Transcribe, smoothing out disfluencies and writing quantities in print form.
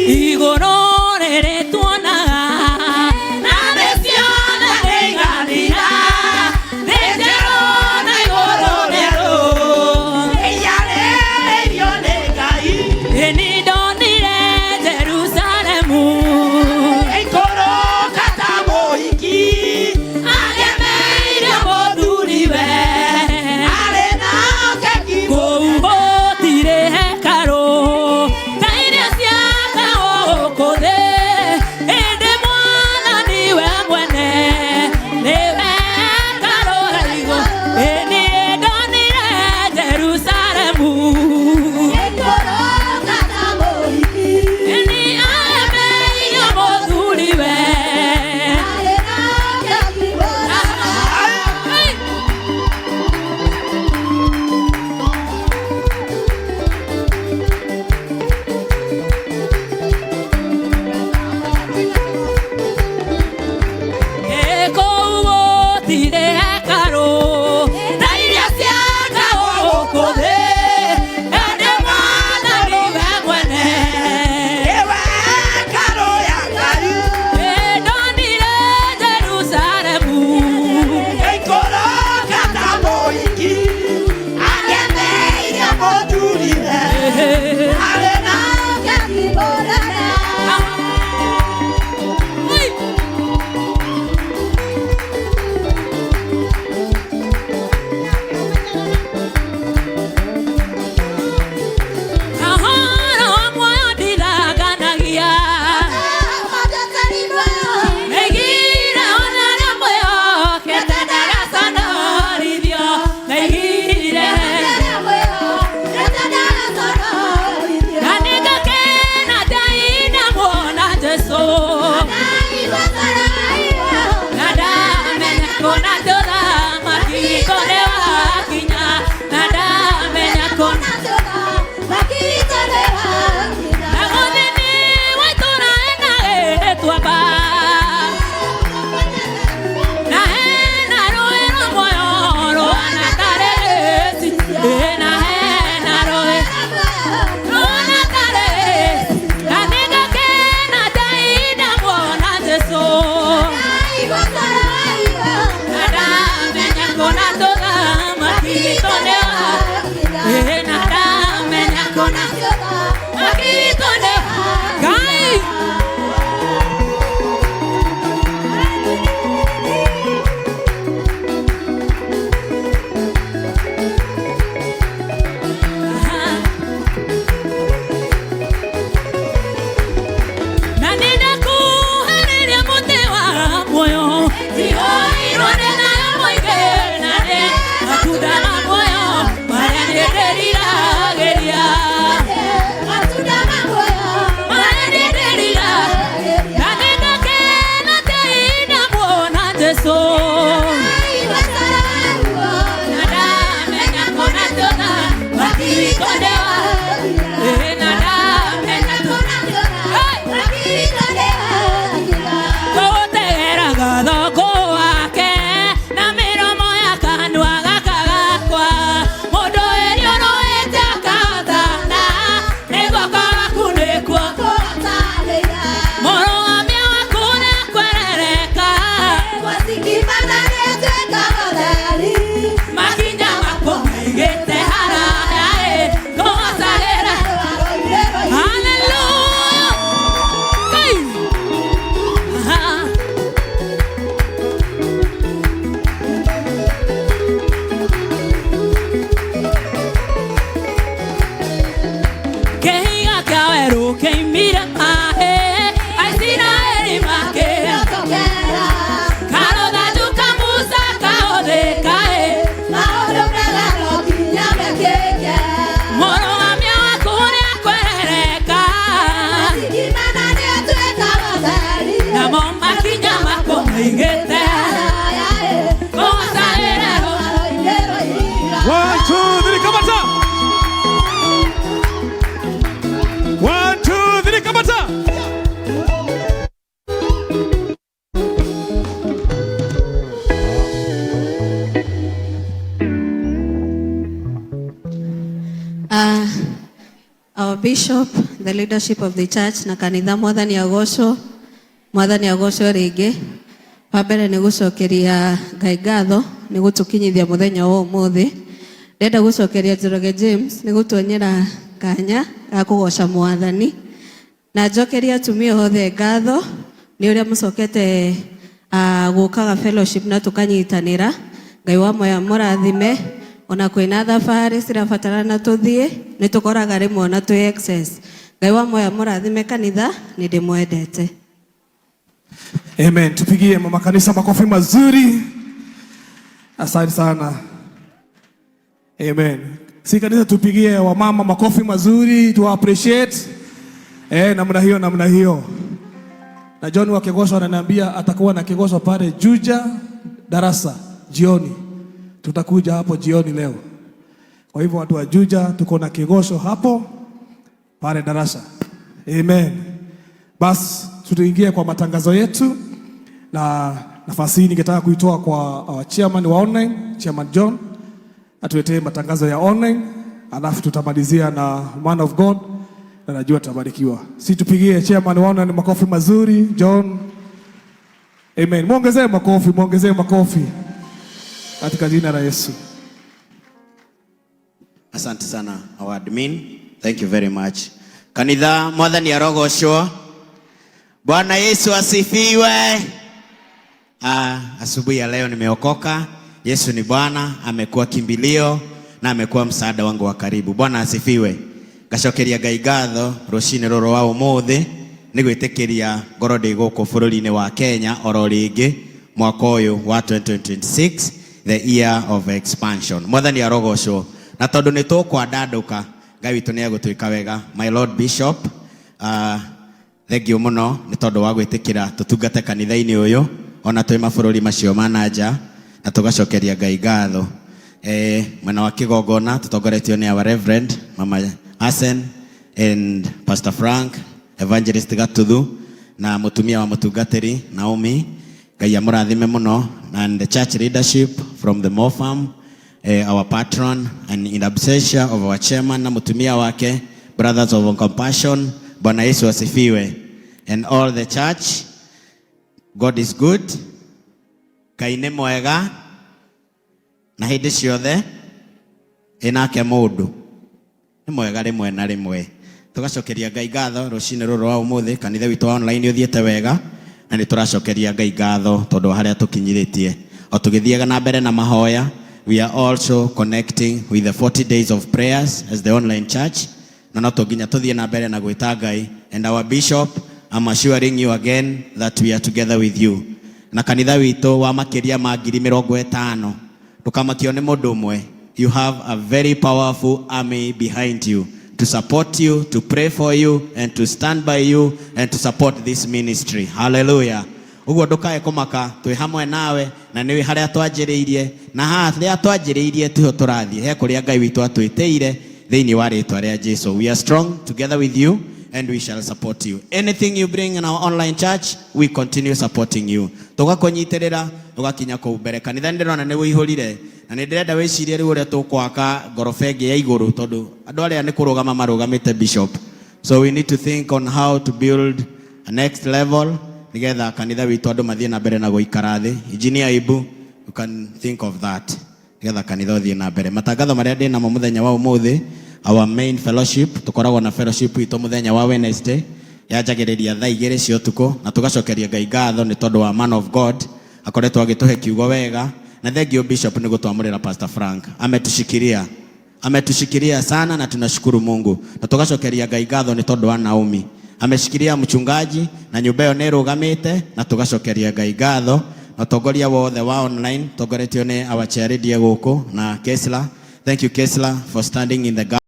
Igũrũ rĩrĩ tuonaga na thĩ ciothe nĩigathira, thĩ njerũ na igũrũ rĩerũ. Ĩ nĩndonire Jerusalemu agemeire mũthuriwe, kũu gũtirĩ hekarũ ta iria ciakagwo gũkũ thĩ, ĩndĩ Mwathani we mwene nĩwe hekarũ ya igũrũ. Ĩ niĩ ndonire Jerusalemu nĩ agemeire mũthuriwe. Hey! Kũu gũtirĩ hekarũ ta iria ciakagwo gũkũ thĩ, ĩndĩ Mwathani we mwene. Ndonire Jerusalemu Hey! Ahoro muoyo ndiraganagia, Naigire ona arĩa mwĩhokete ndagaconorithio. Naigire na nĩngakena ndaina muona Jesũ, na ndamenya kũna tũthamaki kũrĩ wakinya, na ndamenya kũna na gũthini wa itũũra ena gĩtuamba, na hena rũĩ rwa muoyo rũhana tarĩ gĩci, na hena rũĩ rũhana tarĩ gĩci, na nĩngakena ndaina muona Jesũ, na ndamenya kũna tũthamaki kũrĩ wa, na ndamenya kũna makitone Ngai. Na nĩndakũharĩria mũtĩ wa muoyo tihoirwo nĩ thayũ mũingĩ, na nĩ matunda ma muoyo marĩa niĩ ndĩriragĩria, marĩa niĩ ndĩriragĩria, na nĩngakena ndaina muona Jesũ, na ndamenya kũna tũthamaki kũrĩ wa, na ndamenya tũna. Hey! Kũũtegeraga thoko wake na mĩromo ya kanua gaka gakwa, mũndũ wĩriũrũĩte akahotana nĩ guoko gwaku nĩkuo mũrũgamia waku nĩakwerereka, makinya makwo maigĩte haraya ĩ kũgocagĩra. Hallelujah. Ngai. Aha. Kĩhiga kĩa werũ kĩimire maĩ, Aisiraeli makĩra karũthanju ka Musa kahũthĩka ĩ, mũrũgamia waku nĩakwerereka, namo makinya makwo maigĩte kũgocagĩra. One, two, three, come on, sir. One, two, three, come on, sir. Our bishop the leadership of the church na kanitha. Mwathani agocwo, Mwathani agocwo rĩngĩ. Wa mbere nĩ gũcokeria Ngai ngatho nĩ gũtũkinyithia mũthenya wa ũmũthĩ. Ndĩrenda gũcokeria Njoroge James nĩ gũtuonyera kanya ga kũgoca Mwathani, na njokeria atumia othe ngatho nĩ ũrĩa mũcokete gũkaga fellowship na tũkanyitanĩra. Ngai wa moya mũrathime. Ona kwĩna thabarĩ cirabatarana tũthiĩ, nĩ tũkoraga rĩmwe ona twĩ excess. Ngai wa moya mũrathime. Kanitha, nĩ ndĩmwendete. Amen. Tupigie mama kanisa makofi mazuri. Asante sana. Amen. Si kanisa, tupigie wamama makofi mazuri, tu appreciate. Namna hiyo, namna hiyo. Na John wa Kigosho ananiambia atakuwa na Kigosho pale Juja darasa jioni. Tutakuja hapo jioni leo. Kwa hivyo watu wa Juja, tuko na Kigosho hapo pale darasa. Amen. Bas tuingie kwa matangazo yetu, na nafasi hii ningetaka kuitoa kwa our chairman wa online, Chairman John, atuletee matangazo ya online, alafu tutamalizia na man of God na najua tutabarikiwa. Si tupigie chairman wa online makofi mazuri, John. Amen. Muongezee makofi, muongezee makofi katika jina la Yesu. Asante sana, our admin. Thank you very much. Kanitha, Mwathani arogocwo. Bwana Yesu asifiwe. Asubuhi ya leo nimeokoka. Yesu ni Bwana, amekuwa kimbilio na amekuwa msaada wangu wa karibu. Bwana asifiwe. Ngacokeria Ngai ngatho rũcinĩ rũrũ wa ũmũthĩ nĩ gwĩtĩkĩria ngorwo ndĩ gũkũ bũrũri-inĩ wa Kenya oro rĩngĩ mwaka ũyũ wa 2026, the year of expansion. Mwathani arogocwo. Na tondũ nĩ tũkwandandũka, Ngai witũ nĩ egũtwĩka wega. My Lord Bishop, thank you mũno nĩ tondũ wa gwĩtĩkĩra tũtungate kanitha-inĩ ũyũ ona twĩ mabũrũri macio ma na nja, na tũgacokeria Ngai ngatho. Mwena wa kĩgongona tũtongoretio nĩ our Reverend Mama Asen and Pastor Frank, Evangelist Gatuthu na mũtumia wa mũtungatĩri Naomi. Ngai amũrathime mũno, and the church leadership from the Mofam, our patron, and in absentia of our chairman na mũtumia wake, Brothers of Compassion. Bwana Yesu asifiwe. And all the church, God is good. Ngai nĩ mwega na hĩndĩ ciothe. Ĩnake mũndũ nĩ mwega rĩmwe na rĩmwe. Tũgacokeria Ngai ngatho rũcinĩ rũrũ rwa ũmũthĩ. Kanitha witũ wa online ũthiĩte wega na nĩ tũracokeria Ngai ngatho tondũ wa harĩa tũkinyirĩtie. O tũgĩthiaga na mbere na mahoya, we are also connecting with the 40 days of prayers as the online church, na no tũnginya tũthiĩ na mbere na gwĩta Ngai. And our bishop, I'm assuring you again that we are together with you na kanitha witũ wa makĩria ma 50,000. Ndũkamakio nĩ mũndũ ũmwe. You have a very powerful army behind you to support you, to pray for you and to stand by you and to support this ministry. Hallelujah. Ũguo ndũkae kũmaka, twĩ hamwe nawe na nĩ harĩa twanjĩrĩirie, na harĩa twanjĩrĩirie tiho tũrathiĩ, he kũrĩa Ngai witũ atwĩtĩire. Thĩinĩ wa rĩtwa rĩa Jesu, we are strong together with you and we shall support you. Anything you bring in our online church, we continue supporting you. Tũgakũnyitĩrĩra ũgakinya kũu mbere. Kanitha, nĩ ndĩrona nĩ wĩihũrire na nĩ ndĩrenda wĩcirie rĩu ũrĩa tũkwaka ngoroba ĩngĩ ya igũrũ, tondũ andũ arĩa nĩ kũrũgama marũgamĩte, bishop. So we need to think on how to build a next level nigetha kanitha witũ andũ mathiĩ na mbere na gũikara thĩ. Engineer Ibu, you can think of that nigetha kanitha ũthiĩ na mbere. Matangatho marĩa ndĩ namo mũthenya wa ũmũthĩ, our main fellowship, tũkoragwo na fellowship witũ mũthenya wa Wednesday, yanjagĩrĩria thaa 2 cia ũtukũ, na tũgacokeria Ngai ngatho nĩ tondũ wa man of God, akoretwo agĩtũhe kiugo wega. Na thank you, Bishop, nĩ gũtwamũrĩra Pastor Frank. Ametushikilia, ametushikilia sana na tunashukuru Mungu, na tugacokeria Ngai ngatho nĩ tondũ wa Naomi, ameshikilia mchungaji na nyũmba ĩyo nĩ ĩrũgamĩte, na tũgacokeria Ngai ngatho. Na ũtongoria wothe wa online tongoretio nĩ our chair lady gũkũ na Kesla. Thank you, Kesla, for standing in the gap.